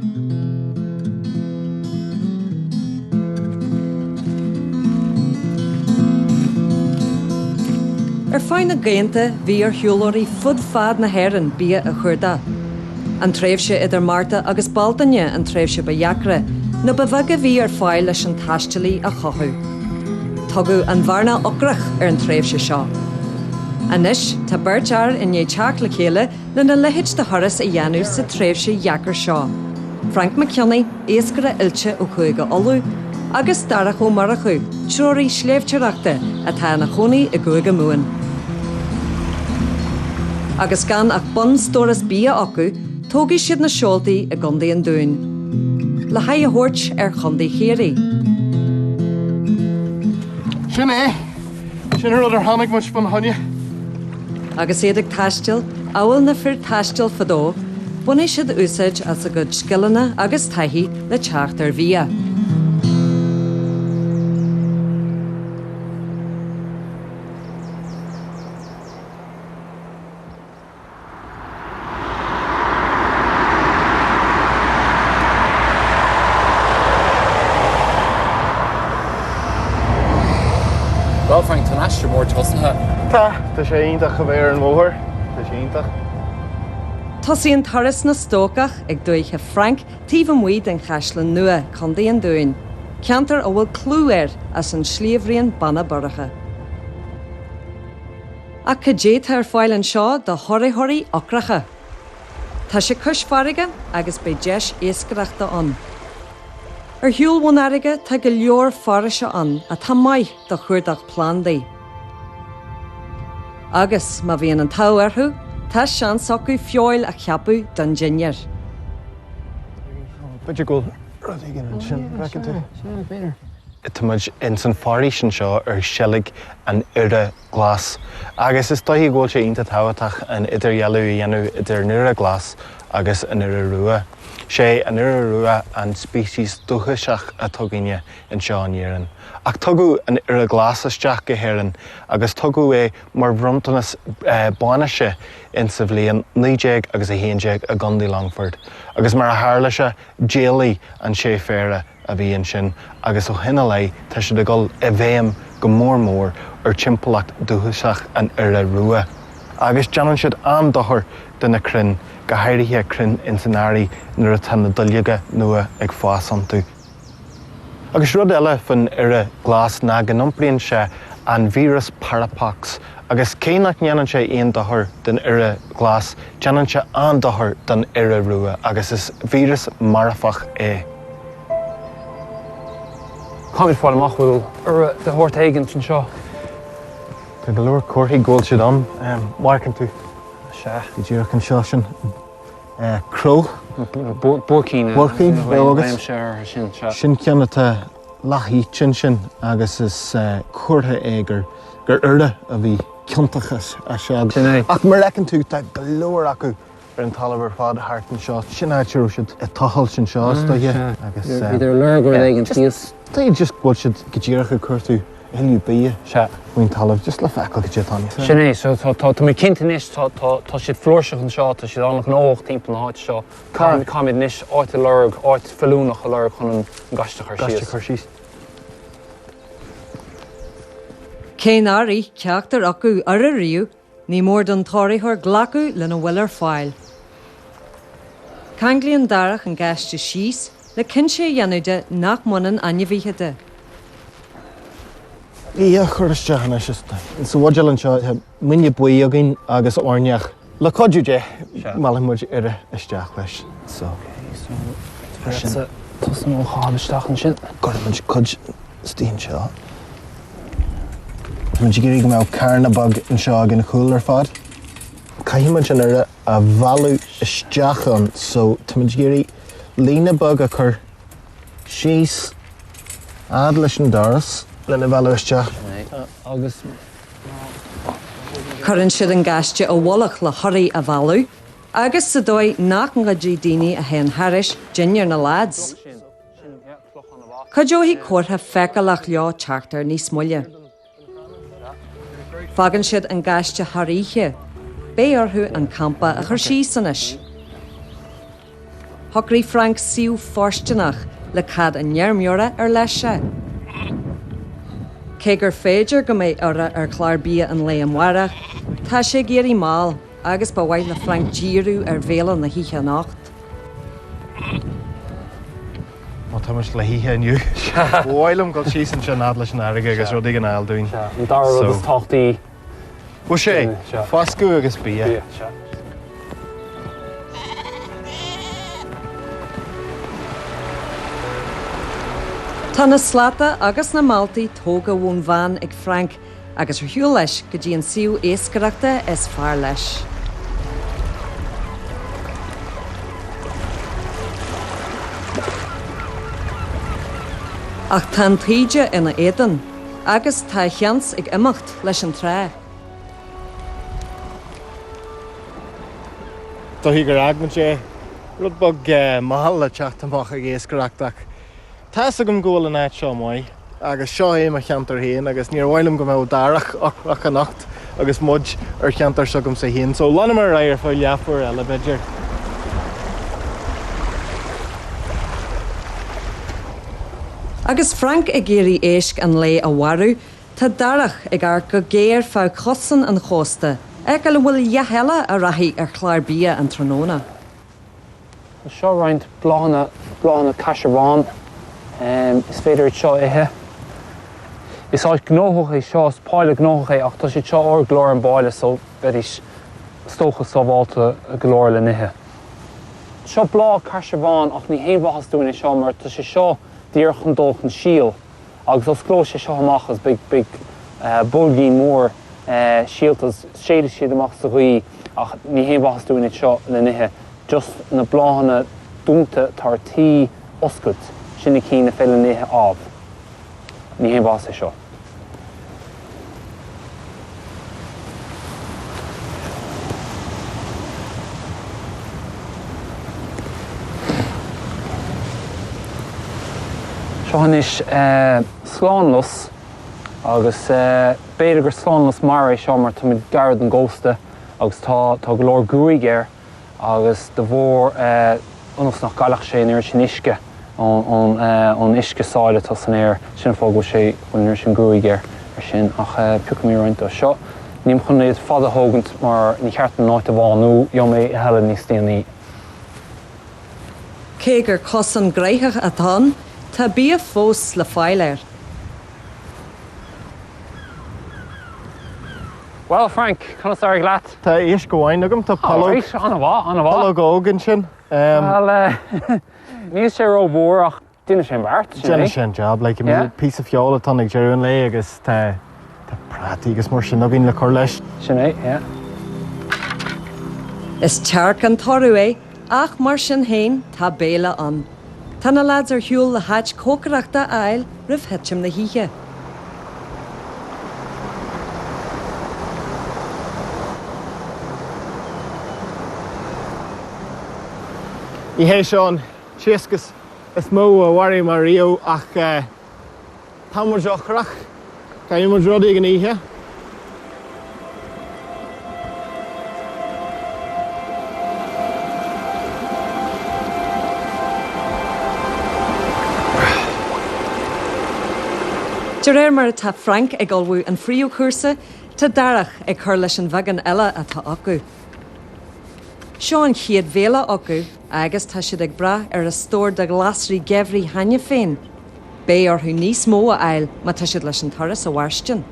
Ar feadh na gcianta bhí ar shiúlóirí fud fad na hÉireann bia a chuardach. An tréimhse idir Márta agus Bealtaine an tréimhse ba dheacra nó ba bheag a bhí ar fáil leis an taistealaí a chothú. Tugadh an bhearna ocrach ar an tréimhse seo. Anois tá beirt fhear i ndiaidh teacht le chéile lena leithéid de thuras a dhéanamh sa tréimhse dheacair seo, Frank Mac Cionnaith, iascaire oilte ó Chúige Uladh, agus Darach Ó Murchú, treoraí sléibhteoireachta atá ina chónaí i gCúige Mumhan. Agus gan ach bunstóras bia acu, tógfaidh siad na seoltaí i gContae an Dúin le haghaidh a thabhairt ar Chontae Chiarraí. Sin é! Sin an rud ar tháinig muid fána choinne. Agus iad ag taisteal, amhail na fir taistil fadó, bainfidh siad úsáid as a gcuid scileanna agus taithí le teacht ar bhia. Bhuel Frank, tá an aistear mór tosaithe. Tá, tá sé iontach a bheith ar an bhóthar, tá sé iontach. Tosaíonn turas na stócach ag dúiche Frank taobh amuigh den Chaisleán Nua, Contae an Dúin, ceantar a bhfuil clú air as an sliabhraon Banna Boirche. Ach cad é tá ar fáil anseo do thorthaitheoirí ocracha? Tá sé cois farraige agus beidh deis iascaireachta ann. Ar shiúl ón fharraige tá go leor foraoise ann atá maith do chuardach plandaí. Agus má bhíonn an t-ádh orthu, tá seans acu feoil a cheapadh don dinnéar. B'fhéidir go bhfuil rud éigin ansin, an bhfeiceann tú? Sea, b'fhéidir. Tá muid ins an foraois anseo ar seilg an iora glas agus is dóichí go bhfuil sé iontach tábhachtach an idirdhealú a dhéanamh idir an iora glas agus an iora rua. Sé an iora rua an speiceas dúchasach atá againne anseo in Éirinn. Ach tugadh an iora glas isteach go hÉirinn agus tugadh é mar bhronntanas bainise insa bhliain 19 agus 11 i gContae Longfoirt agus mar a tharla sé d'éalaigh an sé phéire a bhí ansin agus ó shin i leith tá siad ag dul i bhfeidhm go mór mór ar timpeallacht dúchasach an iora rua agus déanann siad an-dochar do na crainn, go háirithe crainn ins an earraigh nuair atá na duilleoga nua ag fás iontu. Agus rud eile faoin iora glas ná go n-iompraíonn sé an víreas parapox agus cé nach ndéanann sé aon dochar don iora glas, déanann sé an-dochar don iora rua agus is víreas marfach é. Caithfimid fáil amach bhfuil iora de shórt éigint anseo. Tá go leor comharthaí go bhfuil siad ann. Amharcann tú. Sea. Go díreach anseo sin cró. Buaircín. Buaircín, bheadh agat. Réimse orthu sin, sea. Sin ceann atá leath-ite ansin agus is comhartha é gur iora a bhí ciontach as seo. Sin é. Ach mar a fheiceann tú tá go leor acu ar an talamh ar fad thart anseo. Sin áit a raibh siad ag tochailt anseo, is dóiche. Agus. Bhíodar ag lorg rud éigin thíos. Dóigh just go bhfuil siad go díreach ag cuartú a thuilleadh bia faoin talamh, just le feiceáil cad é atá ann. Sin é, so tá tá mé cinnte anois, tá tá tá siad flúirseach anseo, tá siad an-ghnóthach timpeall na háite seo. Caithfimid anois áit a lorg, áit feiliúnach a lorg chun an gaiste a chur síos. Gaiste a chur síos. Cé nár ith ceachtar acu iora riamh, Ní mór don tóraítheoir glacadh lena bhfuil ar fáil. Ceanglaíonn Darach an gaiste síos le cinnte a dhéanamh de nach mbaineann ainmhithe de. Í a chur isteach anois is sa bhuidéal anseo tá muine buí againn agus airneach. Le cuidiú Dé meallfaidh muid iora isteach leis. So. Ok, so tosnú á chaitheamh isteach ansin. Cuirfidh muid cuid istigh anseo. Tá muid ag iarraidh go mbeadh carna beag anseo ag an chúl ar fad. Caithfidh muid an iora a mhealladh isteach ann so tá muid ag iarraidh líne beag a chur síos fhad leis an doras lena mhealladh isteach. Agus. Cuireann siad an gaiste i bhfolach le hioraí a mhealladh agus sa dóigh nach ngoidfidh daoine a théann thairis dinnéar na lads. Cuideoidh comhartha feiceálach leo teacht air níos moille. Fágann siad an gaiste thar oíche. Beidh orthu an campa a chur síos anois. Shocraigh Frank suíomh fóirsteanach le cead an fheirmeora ar leis sé. Cé gur féidir go mbeidh iora ar chlár bia an lae amárach, tá sé ag éirí mall agus ba mhaith le Frank díriú ar bhéile na hoíche anocht. Má tá muid le hithe inniu, ba mhaith liom dul síos ansin fhad leis an fharraige agus rud éigin a fháil dúinn. Sea, an dara rud is tábhachtaí. Bhuel sé, foscadh agus bia. Bia, sea. Tá na slata agus na mealltaí tógtha ón veain ag Frank agus ar shiúl leis go dtí an suíomh iascaireachta is fearr leis. Ach tá an taoide ina éadan agus tá a sheans ag imeacht leis an trá. Dóichí gur fhág muid é rud beag mall le teacht amach ag iascaireacht ach tá fhios agam go bhfuil an áit seo maith agus seo é mo cheantar féin agus níor mhaith liom go mbeadh Darach ocrach anocht agus muid ar cheantar s'agamsa féin so leanfaidh mé ar aghaidh ar feadh leathuair eile b'fhéidir. Agus Frank ag iarraidh éisc an lae a mharú, Tá Darach ag amharc go géar feadh chosán an chósta, feiceáil an bhfuil a dhath eile a rachaidh ar chlár bia an tráthnóna. Seo roinnt bláthanna, bláthanna caisearbháin. Is féidir iad seo a ithe. Is áit gnóthach é seo, is páile gnóthach é ach tá siad seo ard go leor ar an bpáile so bheidís is dócha sábháilte go leor le n-ithe. Seo bláth caisearbháin ach ní haon mhaitheas dúinn é seo mar tá sé seo díreach chun dul chun síl. Agus osclóidh sé seo amach agus beidh, beidh boilgín mór síolta agus séidfidh siad amach sa ghaoth ach ní haon mhaitheas dúinn iad seo le n-ithe. Just na bláthanna dúnta atá ar tí oscailt, sin na cinn ar féidir linn a ithe ámh. Ní haon mhaitheas é seo. Seo anois slánlus agus b'fhéidir gur slánlus mara é seo mar táimid gar don gcósta agus tá tá go leor gruaig air agus de bharr ionas nach gcaillfeadh sé an oiread sin uisce ón ón uisce sáile atá san aer, sin an fáth go bhfuil sé go bhfuil an oiread sin gruaig air ar sin ach piocfaidh mé roinnt dó seo. Nílim chun iad fada a thógaint mar ní cheart an áit a bhánú, gheobhaidh mé a thuilleadh níos déanaí. Cé gur cosán gnoitheach atá ann, tá bia fós le fáil air. Bhuel, Frank, conas éirigh leat? Tá éisc amháin agam, tá pollóg. Alright, an-mhaith, an-mhaith. Pollóg óg ansin. Bhuel, níl sé rómhór ach Déanann sé an beart, sin é. Déanann sé an job, like, I mean, píosa feoil atá ann ag deireadh an lae agus tá tá prátaí agus mar sin againn le cur leis. Sin é, yeah. Is tearc an toradh é, ach mar sin féin, tá béile ann. Tá na lads ar shiúl le háit cócaireachta a fháil roimh thitim na hoíche. Ní hé seo an t-iasc is is mó a mharaigh mé riamh ach tá muid ocrach, caithfidh muid rud éigin a ithe. De réir mar atá Frank ag ullmhú an phríomhchúrsa, tá Darach ag cur leis an bheagán eile atá acu. Seo an chéad bhéile acu agus tá siad ag brath ar a stór de ghlasraí geimhridh cheana féin. Beidh orthu níos mó a fháil má tá siad leis an turas a mhairstin.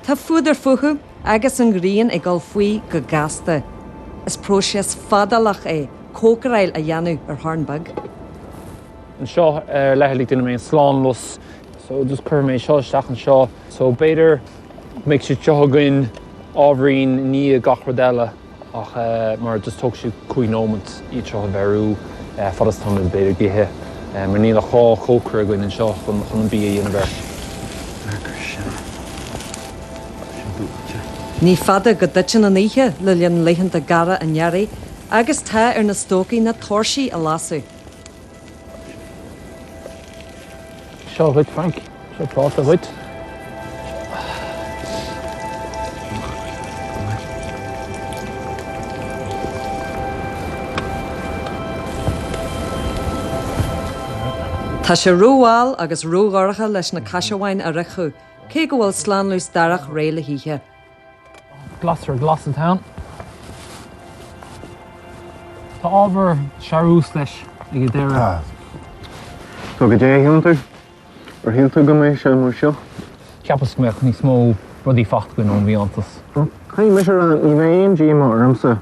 Tá fuadar fúthu agus an ghrian ag dul faoi go gasta. Is próiseas fadálach é cócaráil a dhéanamh ar thorn beag. Anseo ar leithligh déanfaidh mé an slánlus so just cuirfidh mé seo isteach anseo so b'fhéidir go mbeidh siad seo againn ábhairín i ndiaidh gach rud eile ach mar just tógfaidh sé 5 nóimeant iad seo a bheiriú fad is táimid b'fhéidir ag ithe mar níl ach 2 chócaire againn anseo chun an bia a dhéanamh air. Ní fada go dtiteann an oíche le linn laethanta gearra an earraigh agus tá ar na stócaigh na tóirsí a lasadh. Seo dhuit, Frank. Seo pláta dhuit. Tá sé rómhall agus ródhorcha leis na caisearbháin a fhriocadh, cé go bhfuil slánlús Darach réidh le hithe. Glasra glas atá ann. Tá ábhar searbhas leis ag an deireadh. Tá. So goidé a shíleann tú? Ar shíl tú go mbeadh sé mar seo? Cheapas go mbeadh níos mó rudaí faighte againn ón bhfiántas. Caithfidh mise a rá, ní bheadh aon díomá ormsa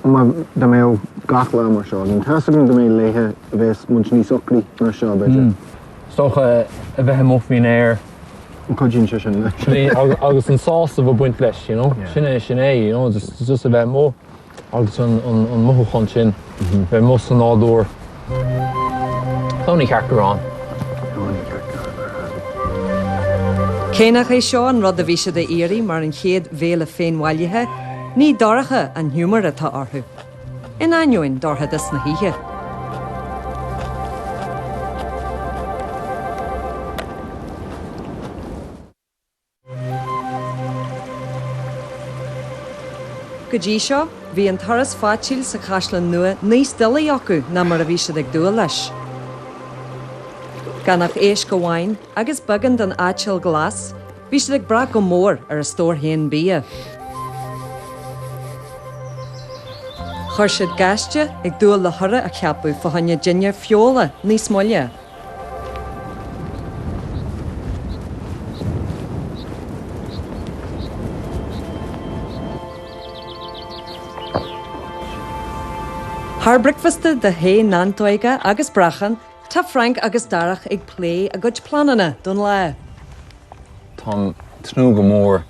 má dá mbeadh gach lá mar seo againn. Tá's agam go mbeidh laethe a bheas muid níos ocraí ná seo, b'fhéidir. Is dócha a bheith amuigh faoin aer. Cuidíonn sé sin leis. Agus an sásamh ag baint leis, you know. Sin é, sin é, you know, just just a bheith amuigh agus an an mothúchán sin, bheith amuigh sa nádúr. Thóin cheart go Cé nach é seo an rud a bhí siad a iarraidh mar an chéad bhéile féinbhailithe, ní dorcha an ghiúmar atá orthu. In ainneoin dorchadas na hoíche. Go dtí seo, bhí an turas faitíll sa Chaisleán Nua níos doiligh acu ná mar a bhí siad ag dúil leis. Gan ach éisc amháin agus beagán den aiteal glas, bhí siad ag brath go mór ar a stór féin bia. Chuir siad gaiste ag dúil le hurra a cheapadh fá choinne dinnéar feola níos moille. Thar bricfeasta de thae neantóige agus brachán, tá Frank agus Darach ag plé a gcuid pleananna don lá. Táim ag tnúth go mór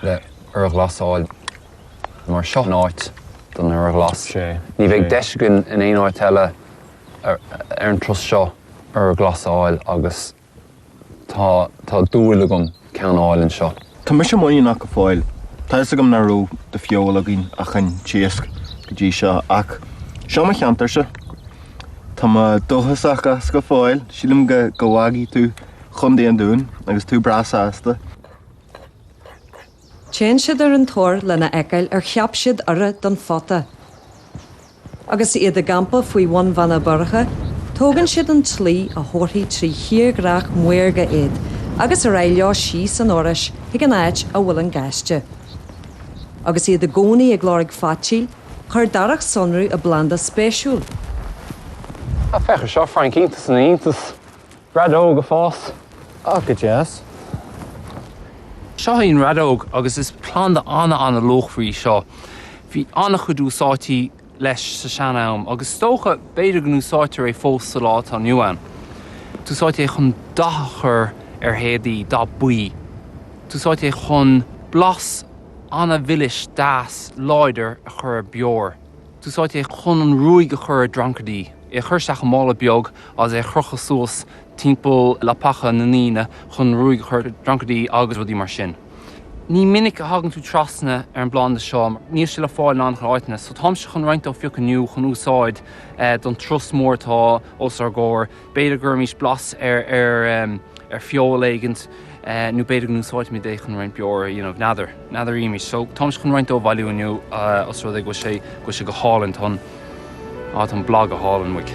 le iora glas a fháil mar seo an áit don iora ghlas. Ní bheidh deis againn in aon áit eile ar an turas seo iora glas a fháil agus tá tá dúil agam ceann a fháil anseo. Tá mise muiníneach go fóill. Tá fhios agam nach raibh de feoil againn ach an t-iasc go dtí seo ach seo mo cheantarsa. Tá mé dóchasach as go fóill. Sílim go go bhfágfaidh tú Chontae an Dúin agus tú breá sásta. Téann siad ar an tóir lena fheiceáil ar cheap siad iora don phota. Agus iad i gcampa faoi bhun Bheanna Boirche, tógann siad an tslí a thabharfaidh trí thírdhreach maorga iad agus ar aghaidh leo síos an fhoraois chuig an áit a bhfuil an gaiste. Agus iad i gcónaí ag lorg faitíll, chuir Darach sonrú i bplanda spéisiúil. Ah, féach ar seo, Frank, iontas na n-iontas. Radóg ag fás. Ah, go deas. Seo í an radóg agus is planda ana-ana-luachmhar í seo. Bhí an-chuid úsáidtí leis sa sean-am agus is dócha, b'fhéidir go n-úsáidtear é fós sa lá atá inniu ann. D'úsáidtí é chun dath a chur ar éadaí, dath buí. D'úsáidtí é chun blas ana-mhilis, deas, láidir a chur ar beoir. D'úsáidtí é chun an ruaig a chur ar drancardaí, é a chur isteach i mála beag agus é a chrochadh suas timpeall leapacha na ndaoine chun ruaig a chur ar drancardaí agus rudaí mar sin. Ní minic a thagann tú trasna ar an bplanda seo, níl sé le fáil in an-chuid áiteanna, so táimse chun roinnt dó a phiocadh inniu chun úsáid don turas mór atá os ár gcomhair. B'fhéidir go gcuirfimís blas ar ar feoil éigint nó b'fhéidir go n-úsáidfimid é chun roinnt beoir a dhéanamh. N'fheadar. N'fheadar arís. So, táimse chun roinnt dó a bhailiú inniu os rud é go bhfuil sé go bhfuil sé go hálainn. Tá an á tá an bláth go hálainn uaidh.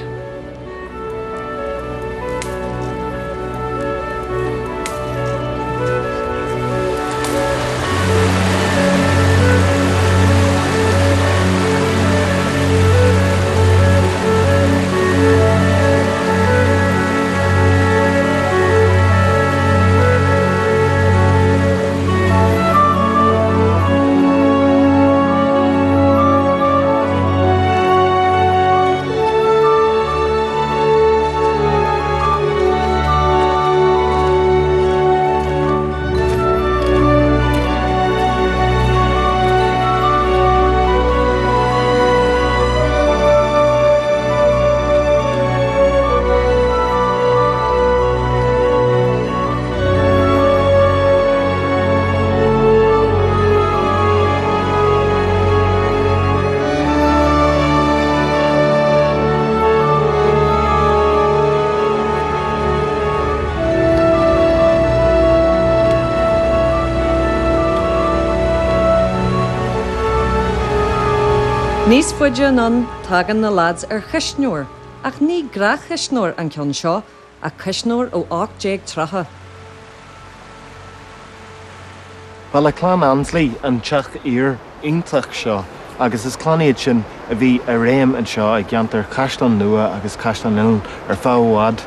Níos faide anonn, tagann na lads ar chuisneoir. Ach ní gnáthchuisneoir an ceann seo, ach cuisneoir ó 1830. Ba le clann Annesley an teach oighir iontach seo agus is clann iad sin a bhí i réim anseo i gceantar Chaisleán Nua agus Caisleán Uidhilín ar feadh i bhfad.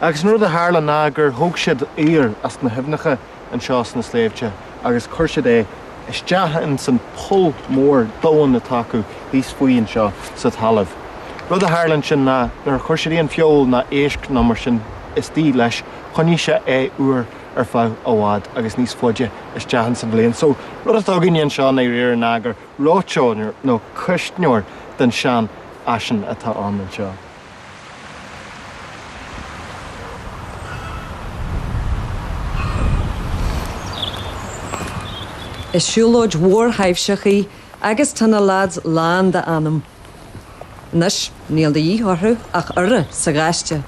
Agus an rud a tharla ná gur thóg siad oighear as na haibhneacha anseo sna sléibhte agus chuir siad é isteach ins an poll mór domhain atá acu thíos faoi anseo sa talamh. Rud a tharla ansin ná nuair a chuir siad aon feoil ná éisc ná mar sin istigh leis, choinnigh sé é úr ar feadh i bhfad agus níos faide isteach ins an bhliain. So, rud atá againne anseo i ndáiríre ná gur reoiteoir nó cuisneoir den sean fhaisean atá ann anseo. Is siúlóid mhór thaibhseach í agus tá na lads lán d'anam. Anois, níl de dhíth orthu ach iora sa ghaiste.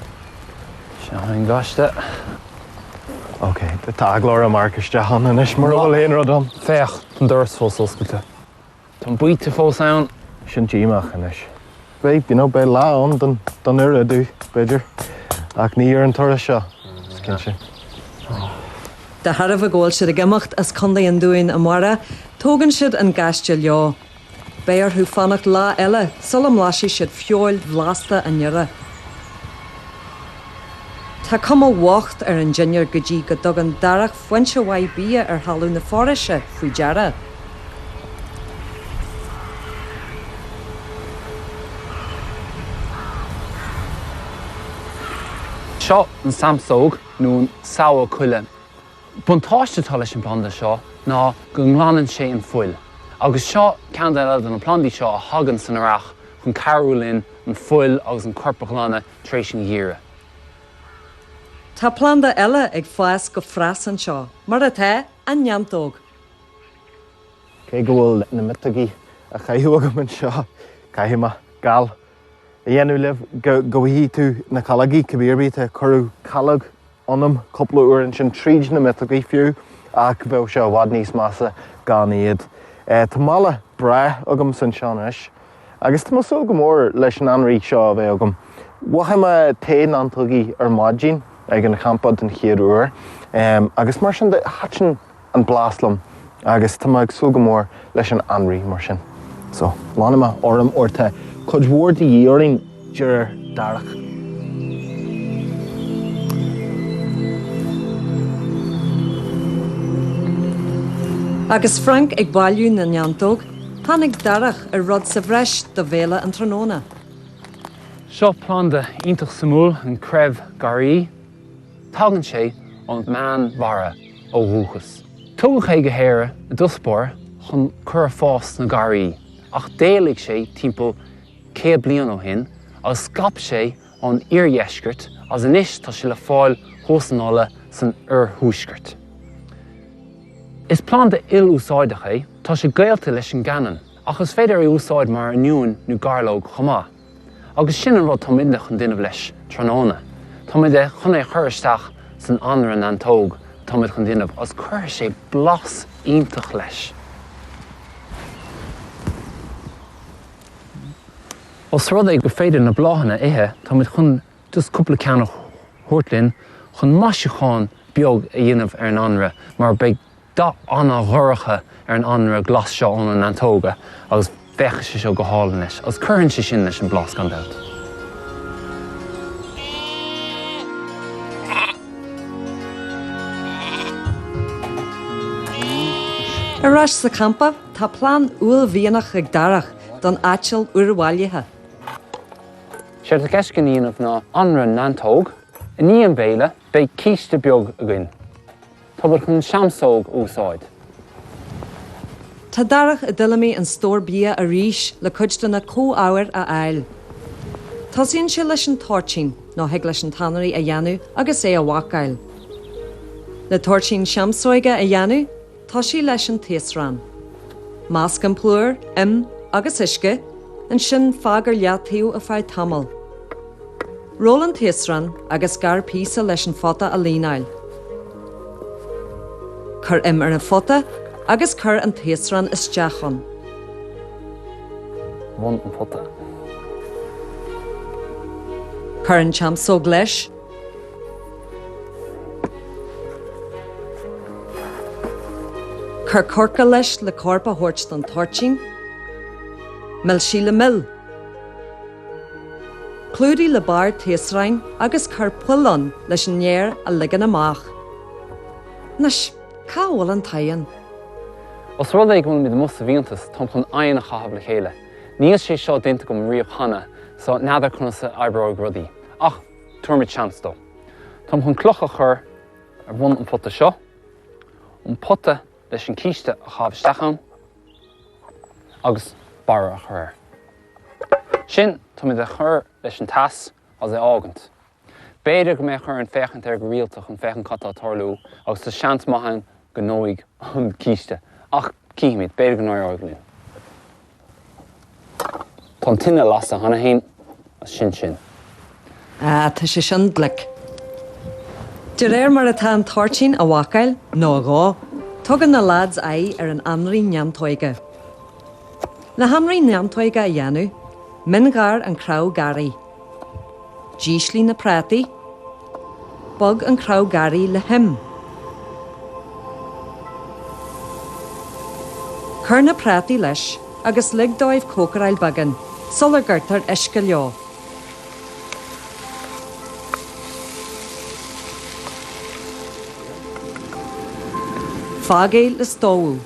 Seo an gaiste. Ok, tá eagla orm amharc isteach ann anois mura bhfuil aon rud ann. Féach, tá an doras fós oscailte. Tá an baoite fós ann. Sin díomách anois. Beidh, you know, beidh lá ann don, don iora dubh, b'fhéidir. Ach ní ar an turas seo, is cinnte. De thairbhe go bhfuil siad ag imeacht as Contae an Dúin amárach, tógann siad an gaiste leo. Beidh orthu fanacht lá eile sula mblaisfidh siad feoil bhlasta an iora. Tá cuma bhocht ar an dinnéar go dtí go dtugann Darach foinse mhaith bia ar thalamh na foraoise faoi deara. Seo an samsóg nó an samha coille. Buntáiste atá leis an bplanda seo ná go nglanann sé an fuil, agus seo ceann eile de na plandaí seo a thagann san earrach chun cabhrú linn an fuil agus an corp a ghlanadh tar éis an gheimhridh. Tá planda eile ag fás go fras anseo, mar atá, an neantóg. Cé go bhfuil na miotógaí á chaitheamh agam anseo, caithfidh mé gal a dhéanamh libh go bhfaighidh tú na calógaí, cibé ar bith, tá cuireadh calóg ionam cúpla uair ansin, tríd na miotógaí fiú, ach bheadh sé i bhfad níos measa gan iad. Tá mála breá agamsa anseo anois agus tá mé ag súil go mór leis an anraith seo a bheith agam. Mhothaigh mé tae neantógaí ar maidin ag an champa den chéad uair agus mar sin de, thaitin an blas liom agus tá mé ag súil go mór leis an anraith mar sin. So, leanfaidh mé orm óir tá cuid mhór de dhíth orainn, deir Darach. Agus Frank ag bailiú na neantóg, tháinig Darach ar rud sa bhreis do bhéile an tráthnóna. Seo planda iontach suimiúil, an creimh garraí. Tagann sé ón Meánmhara ó dhúchas. Tugadh é go hÉire i dtús báire chun cur ag fás sna garraí, ach d'éalaigh sé timpeall 100 bliain ó shin agus scaip sé ón iardheisceart agus anois tá sé le fáil thuas in Uladh san oirthuaisceart. Is planda il-úsáideach é, tá sé gaolta leis an gceannann, ach is féidir é a úsáid mar oinniún nó gairleog chomh maith. Agus sin an rud táimidne chun déanamh leis tráthnóna. Táimid chun é a chur isteach san anraith neantóg atáimid chun déanamh agus cuirfidh sé blas iontach leis. Os rud é gur féidir na bláthanna a ithe, táimid chun just cúpla ceann a thabhairt linn chun maisiúchán beag a dhéanamh ar an anraith mar beidh dath an-dhorcha ar an anraith glas seo ó na neantóga agus féachfaidh sé seo go hálainn leis agus cuireann sé sin leis an blas gan dabht. Ar ais sa champa, tá plean uaillmhianach ag Darach don aiteal úrbhailithe. Séard atá i gceist againn a dhéanamh ná anraith neantóg. I ndiaidh an bhéile, beidh císte beag againn. Táimid chun an seamsóg a úsáid. Tá Darach i dtuilleamaí an stór bia arís le cuid de na comhábhair a fháil. Tosaíonn sé leis an toirtín, nó thig leis an t-anraith a dhéanamh agus é a bhácáil. Le toirtín seamsóige a dhéanamh, tosaigh leis an taosrán. Measc an plúr, im agus uisce, ansin fág ar leataobh ar feadh tamaill. Roll an taosrán agus gearr píosa leis an phota a líneáil. Cuir im ar an phota agus cuir an taosrán isteach ann. bhun an phota. Cuir an tseamsóg leis. Cuir coirce leis le corp a thabhairt don toirtín. Milsigh le mil. Clúdaigh le barr taosráin agus cuir poill ann leis an aer a ligean amach. Anois, cá bhfuil an t-oigheann? Os rud é go bhfuilimid amuigh sa bhfiántas, táim chun oigheann a chaitheamh le chéile. Níl sé seo déanta agam riamh cheana, so n'fheadar conas a oibreoidh rudaí. Ach tabharfaimid seans dó. Táim chun cloch a chur ar bhun an phota seo, an pota leis an císte a chaitheamh isteach ann, agus barra a chur air. Sin, táimid a chur leis an teas agus é a fhágaint. B'fhéidir go mbeadh orainn féachaint air go rialta chun féachaint cad tá ag tarlú agus tá seans maith ann go ndófaidh an císte. Ach cífimid, b'fhéidir go n-éireoidh linn. Tá an tine lasta cheana féin agus sin sin. Ah, tá sé sin glic. De réir mar atá an toirtín á bhácáil, nó á dhó, tugann na lads aghaidh ar an anraith neantóige. Le hanraith neantóige a dhéanamh, mionghearr an crabhadh garraí. Dísligh na prátaí. Bog an crabhadh garraí le him. Cuir na prátaí leis agus lig dóibh cócaráil beagán sula gcuirtear uisce leo. Fág é le stóghadh.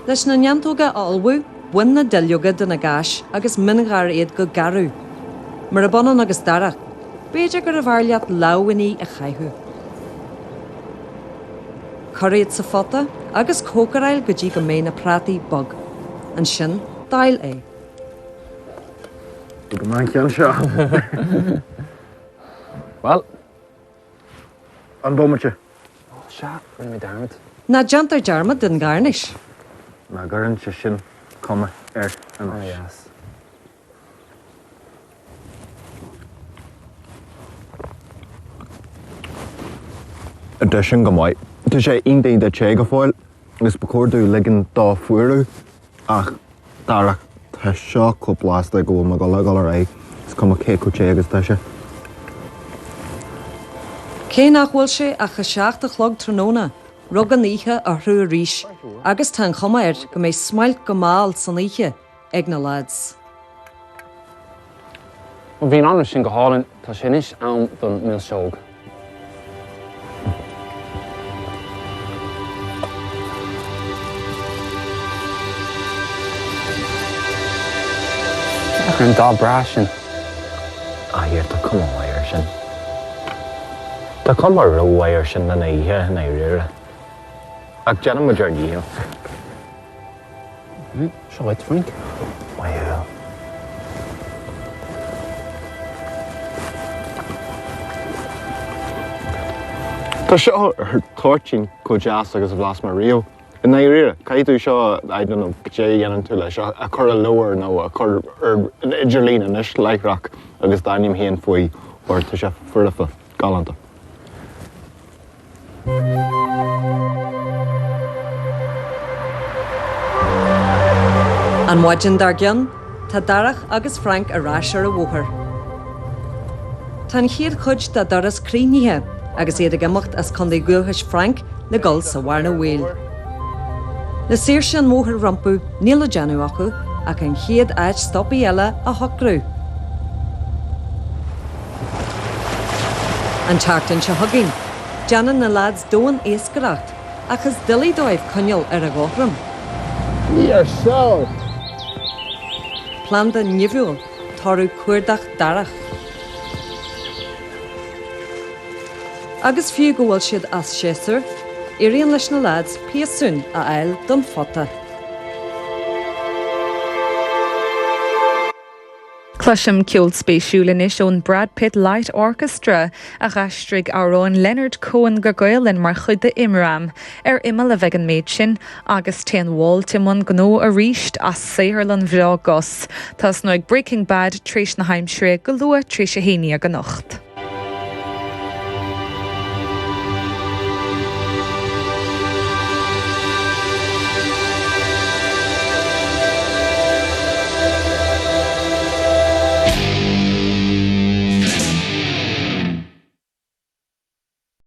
Leis na neantóga a ullmhú, bain na duilleoga de na gais agus mionghearr iad go garbh. Murab ionann agus Darach, b'fhéidir gurbh fhearr leat lámhainní a chaitheamh. Cuir iad sa phota agus cócaráil go dtí go mbeidh na prátaí bog. Ansin, dáil é. Go maith an ceann seo. Bhuel. An bomaite. Ó, sea, rinne mé dearmad. Ná déantar dearmad den ghairnéis. Nach gcuireann sé sin cuma air anois. Ó, yes. Tá sin go maith. Tá sé iontach iontach te go fóill agus ba chóir domh ligean dó fuarú ach Darach, tá seo chomh blasta go bhfuil mé ag dul a dhul ar aghaidh, is cuma cé chomh te agus atá sé. Cé nach bhfuil sé ach 7 a chlog tráthnóna, rug an oíche orthu arís agus tá an chuma air go mbeidh smailc go mall san oíche ag na lads. Bhuel, bhí an anraith sin go hálainn. Tá sé anois am don milseog. Féach ar an dath breá sin. Ah here, tá cuma mhaith air sin. Tá cuma rómhaith air sin lena ithe i ndáiríre. Ach déanfaidh muid ár ndícheall. Seo dhuit, Frank. Maith thú. Tá seo ar toirtín chomh deas agus a bhlas mé riamh. I ndáiríre, caithfidh tú seo, I don't know, cad é a dhéanann tú leis, a chur i leabhar nó a chur ar an idirlíon anois láithreach agus d'ainm féin faoi mar tá sé foirfe, galánta. An mhaidin dár gcionn, tá Darach agus Frank ar ais ar an bhóthar. Tá an chéad chuid dá dturas críochnaithe agus iad ag imeacht as contae dhúchais Frank le dul sa bhearna bhaoil. Le saoirse an bhóthair rompu, níl le déanamh acu ach an chéad áit stopaidh eile a shocrú. An tseachtain seo chugainn, Déanann na leaids domhan-iascaireacht ach is doiligh dóibh coinneáil ar an gcothrom. We are so. Planda nimhiúil, toradh cuardach Darach. Agus fiú go bhfuil siad as séasúr, éiríonn leis na leaids piasún a fháil don phota. Cloisim ceol spéisiúil anois ón Brad Pitt Light Orchestra, a dh'aistrigh amhráin Leonard Cohen go Gaolainn mar chuid de Imram. Ar Imeall a bheidh an méid sin, agus téann Walt i mbun gnó arís as saotharlann bhreá Gus. Tosnóidh Breaking Bad tar éis na haimsire go luath tar éis a haon dhéag anocht.